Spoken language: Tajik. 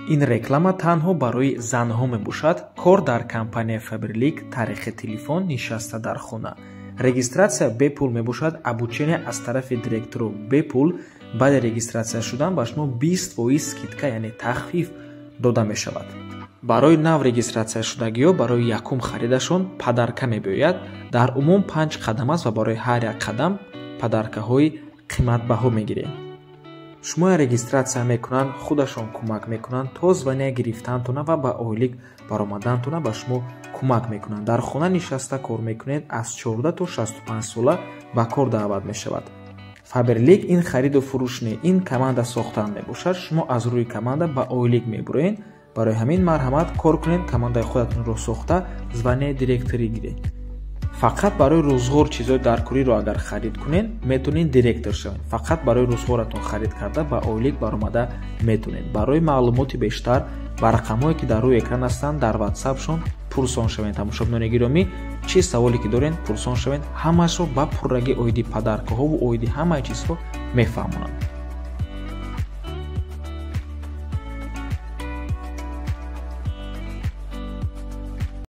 Ин реклама танҳо барои занҳо мебошад. Кор дар компания Фаберлик, тариқи телефон, нишаста дар хона. Регистрация бепул мебошад, обучение аз тарафи директору бепул. Баъди регистрация шудан ба шумо 20% скидка, яъне тахфиф дода мешавад. Барои нав регистрация шудагиҳо барои якум харидашон подарка мебиёяд. Дар умум панҷ қадам аст ва барои ҳар як қадам подаркаҳои қиматбаҳо мегирем. Шумоя регистрация мекунанд, худашон кӯмак мекунанд то звания гирифтантона ва ба ойлик баромадантона ба шумо кӯмак мекунанд. Дар хона нишаста кор мекунед, аз 14 то 65 сола ба кор даъват мешавад. Фаберлик ин хариду фурӯш не, ин команда сохтан мебошад. Шумо аз рӯи команда ба ойлик мебуроед. Барои ҳамин марҳамат, кор кунед, командаи худатонро сохта, звания директорӣ гиред. Фақат барои рӯзғор чизҳои даркориро агар харид кунед, метавонед директор шавед. Фақат барои рӯзғоратон харид карда, ба ойлик баромада метавонед. Барои маълумоти бештар ба рақамҳое, ки дар рӯи экран ҳастанд, дар ватсапшон пурсон шавед. Тамошобинони гиромӣ, чӣ саволе ки доред, пурсон шавед, ҳамаашро ба пуррагӣ оиди подаркаҳову оиди ҳамаи чизҳо мефаҳмонанд.